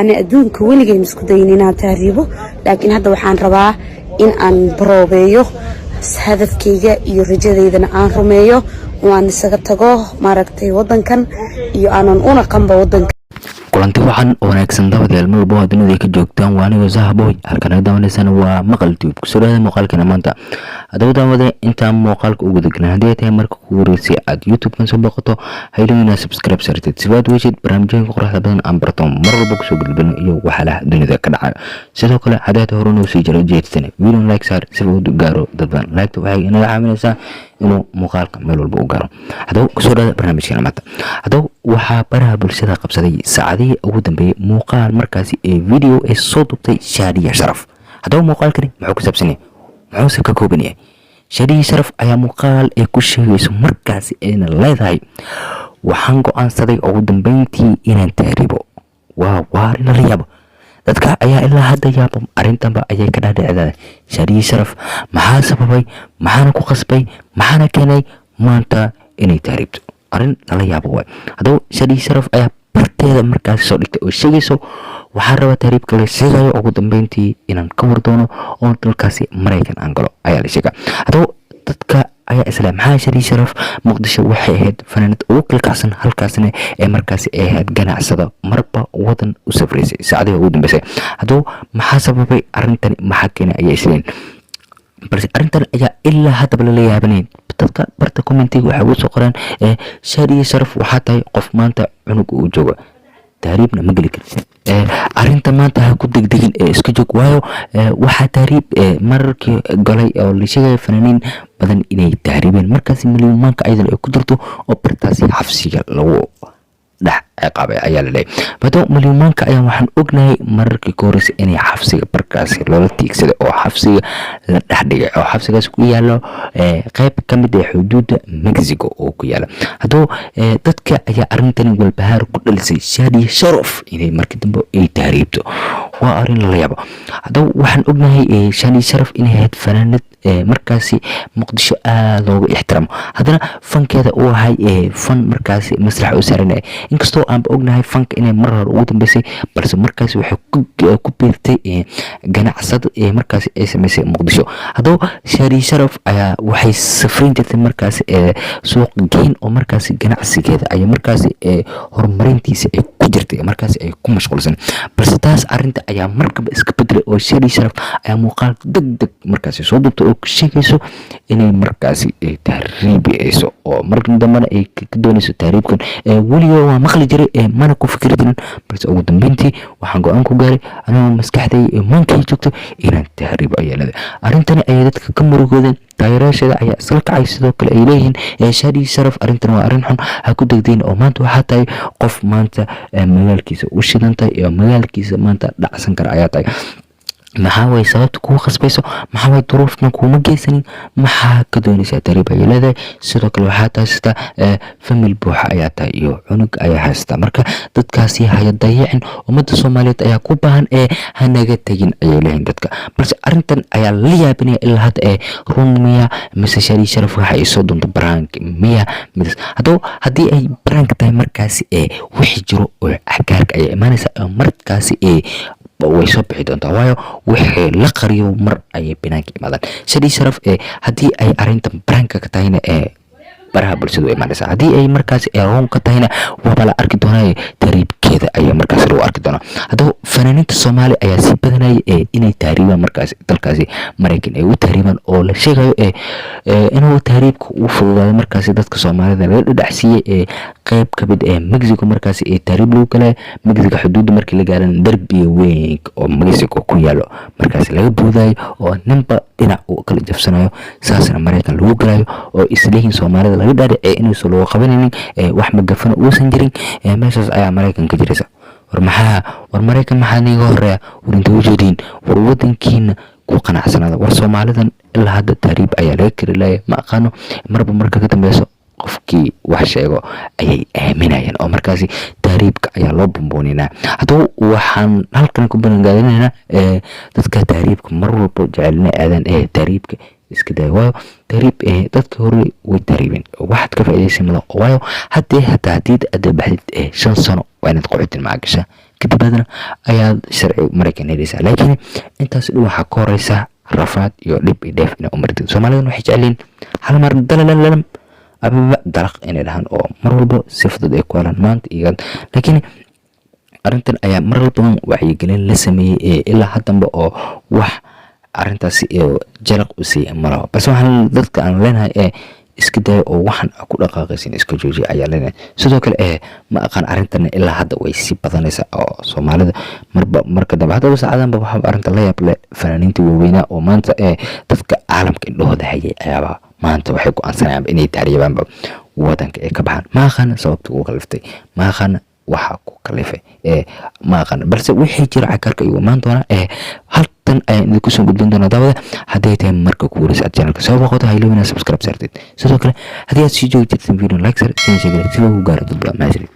Ani adduunka weligay ma isku dayin inaan tahriibo, laakiin hadda waxaan rabaa in aan baroobeeyo hadafkayga iyo rajadeydana aan rumeeyo oo aan isaga tago maaragtay wadankan iyo aanan una qanba wadanka. Kulanti wacan oo wanaagsan, daawadayaal, meel walba oo dunida ka joogtaan. Waa anigoo Sahaboy, halkan naga daawanaysaan waa Maqal Tube. Kusoo dhawaada muuqaalkeena maanta. Haddaba daawade, intaan muuqaalka u gudagelin, haddii ay tahay marka kugu horeysay aad YouTube-kan soo booqato, haylow inaad subscribe sartid si aad u heshid barnaamijyooyinka quruxda badan aan barto mar walba kusoo gudbino iyo waxyaalaha dunida ka dhacayo. Sidoo kale, haddii aad hore noo sii jiro jeedsane, video like saar si uu gaaro dad badan. Like waxay inaga caawinaysaa inuu muuqaalka meel walba u gaaro. Haddaba kusoo dhawaada barnaamijkeena maanta. Haddaba waxaa baraha bulshada qabsaday saacadihii ugu dambeeyey muuqaal markaasi ee video ee soo duubtay Shaadiya Sharaf. Haddaba muuqaalkani muxuu ku saabsan yahay, muxuuse ka kooban yahay? Shaadiya Sharaf ayaa muuqaal ay ku sheegayso markaasi ayna leedahay: "Waxaan go-aansaday ugu dambeyntii inaan tahriibo." Waa arrin lala yaabo. Dadka ayaa ilaa hadda yaabo arrintanba ayay ka dhaadhicdaa. Shaadiya Sharaf maxaa sababay, maxaana ku qasbay, maxaana keenay maanta inay tahriibto? Arrin lala yaabo waay. Haddaba Shaadiya Sharaf ayaa barteeda markaasi soo dhigtay oo sheegayso: "Waxaan rabaa tahriibka la sheegayo ugu dambeyntii inaan ka war doono oo dalkaasi Maraykan aan galo," ayaa la sheegaa. Haddaba dadka ayaa isle: maxaa Shaadiya Sharaf? Muqdisho waxay ahayd fanaanad ugu kalkacsan, halkaasna ee markaasi ay ahayd ganacsada marba wadan u safraysay saacadihii ugu dambeysay. Haddaba maxaa sababay arrintani, maxaa keenay, ayaa isleen. Balse arrintan ayaa ilaa haddaba lala yaabanay. Dadka barta commentiga waxay ugu soo qoreen: "Shaadiya Sharaf, waxaa tahay qof maanta cunug uu jooga, tahriibna ma geli kartid. Arrinta maanta ha ku degdegin ee iska joog." Waayo, waxaa tahriib mararkii galay oo la sheegaya fanaaniin badan inay tahriibeen, markaasi milyuumaanka ayadan ay ku jirto oo bartaasi xabsiga lagu dhex ciqaabay ayaa laleeyahay. Maadaama malyuumaanka ayaan waxaan ognahay mararkii ka horreysay inay xabsiga barkaasi loola tiigsaday oo xabsiga la dhex dhigay, oo xabsigaas ku yaalo qeyb ka mid ah xuduudda Mexico oo ku yaala. Haddaba dadka ayaa arrintani walbahaar ku dhalisay Shaadiya Sharaf inay markii dambe ay tahriibto. Waa arrin lala yaabo. Haddaba waxaan ognahay Shaadiya Sharaf inay ahayd fanaanad markaasi Muqdisho aada looga ixtiraamo, haddana fankeeda uu ahay fan markaasi masrax u saaranaya, inkastoo aanba ognahay fanka inay mar hore ugu dambeysay. Balse markaasi waxay ku biirtay ganacsad markaasi ay sameysay Muqdisho. Haddaba Shaadiya Sharaf ayaa waxay safrin jirtay markaasi suuq geyn, oo markaasi ganacsigeeda ayaa markaasi horumarintiisa ay ku jirtay, markaasi ay ku mashquulsan. Balse taas arrinta ayaa markaba iska bedelay, oo Shaadiya Sharaf ayaa muuqaal deg deg markaasi soo duubtay oo sheegayso inay markaasi tahriibeyso, oo markan dambena ay ka doonayso tahriibkan. Weliga waa maqli jiray, mana ku fikri jirin, balse ugu dambeyntii waxaan go-aan ku gaaray anigoo maskaxday maankay joogto inaan tahriibo, ayaa leedahay. Arrintani ayay dadka ka murugoodeen, taageerayaasheeda ayaa isla kacay. Sidoo kale ay leeyihiin: "Shaadiya Sharaf, arrintan waa arrin xun, ha ku degdeyn, oo maanta waxaa tahay qof maanta magaalkiisa u shidan tahay oo magaalkiisa maanta dhacsan kara ayaa tahay. Maxaa way sababta kugu khasbayso? Maxaa way duruufna kuuma geysanin? Maxaa ka doonaysaa tahriib?" ayay leedahay. Sidoo kale, waxaa haystaa family buuxa ayaa tahay iyo cunug ayaa haystaa, marka dadkaasi haya dayicin, ummadda Soomaaliyeed ayaa ku baahan ee hanaga tegin, ayay leeyihiin dadka. Balse arrintan ayaa la yaabinaya ilaa hadda: ee run miya, mise Shaadiya Sharaf waxa ay soo doonto prank miya? Midas haddaba haddii ay prank tahay, markaasi ee wixii jiro oo cagaarka ayaa imaanaysa, oo markaasi ee way soo bixi doontaa, waayo wixii la qariyo mar ayay banaanka imaadaan. Shaadiya Sharaf ee haddii ay arrintan pranka ka tahayna, ee baraha bulshada u imaanaysa. Haddii ay markaas run ka tahayna, waaba la arki doonaa, tahriibkeeda ayaa markaas lagu arki doonaa. Haddaba fanaaniinta Soomaali ayaa si badanaya inay tahriibaan, markaas dalkaasi Maraykan ay u tahriibaan, oo la sheegayo inuu tahriibka u fududaado markaasi dadka Soomaalida laga dhadhacsiiyey ee qeyb ka mid ee Mexico markaasi ee tahriib lagu galay. Mexico xuduudda markii la gaaran, darbiga weyn oo Mexico ku yaalo markaasi laga buudayo, oo ninba dhinac uu kala jabsanayo, saasna Maraykan lagu galayo, oo isleeyihiin Soomaalida laga dhaadhicey inuusan lagu qabanaynin, wax magafana uusan jirin. Meeshaas ayaa Maraykan ka jiraysa. War maxaa, war Maraykan maxaa niiga horeeya? War inta ujeediin, war wadankiina ku qanacsanaada. War Soomaalidan ilaa hadda tahriib ayaa laga kari laaya. Ma aqaano, marba marka ka dambeyso qofkii wax sheego ayay aaminayaan, oo markaasi tahriibka ayaa loo bumbuuninaa. Haddaba waxaan halkan ku balangaadinaynaa dadka tahriibka mar walba jecelina aadan ee tahriibka iska daya, waayo tahriib dadka hore way tahriibeen, waxaad ka faa'iidaysa mala. Waayo haddii hataa haddii aad baxdid 5 sano waa inaad qaxootin maca gashaa. Kadib ayaad sharci Maraykan helaysaa, laakiin intaas dhan waxaa ka horeysa rafaad iyo dhib iyo dheef inaa u martid. Soomaalidan waxay jeceliin hal mar dalalalam ababa dalaq inay dhahaan oo mar walba si fudud ay ku helaan maanta iyo, laakiin arrintan ayaa marar badan wacyigelin la sameeyey ee ilaa haddanba oo wax arrintaasi jalaq u siiyey malaha. Balse waxaan dadka aan leenahay ee iska dayo oo waxan ku dhaqaaqaysin iska joojiya ayaa leenahay. Sidoo kale ma aqaan, arrintan ilaa hadda way sii badanaysaa oo Soomaalida marba marka dambe haddaba saacadanba waxaa arrinta la yaab leh fanaaniinta waaweynaa oo maanta ee dadka caalamka indhahooda hayay ayaaba maanta waxay go-aansanayaanba inay tahriibaanba, wadanka ay ka baxaan. Ma aqaan sababta ugu kaliftay, ma aqaan waxa ku kalifay, ma aqaan, balse wixii jira cagaarka igu imaan doona ee halkan ayaan idinku soo gudbin doonaa. Daawada, hadday tahay marka kugu horeysa aad channelka soo boqoto, ha ilowina subscribe saartid. Sidoo kale haddii aad sii joogi jirtan, video like sar, sina sheegay si loogu gaaro dad badan. Mahadsanid.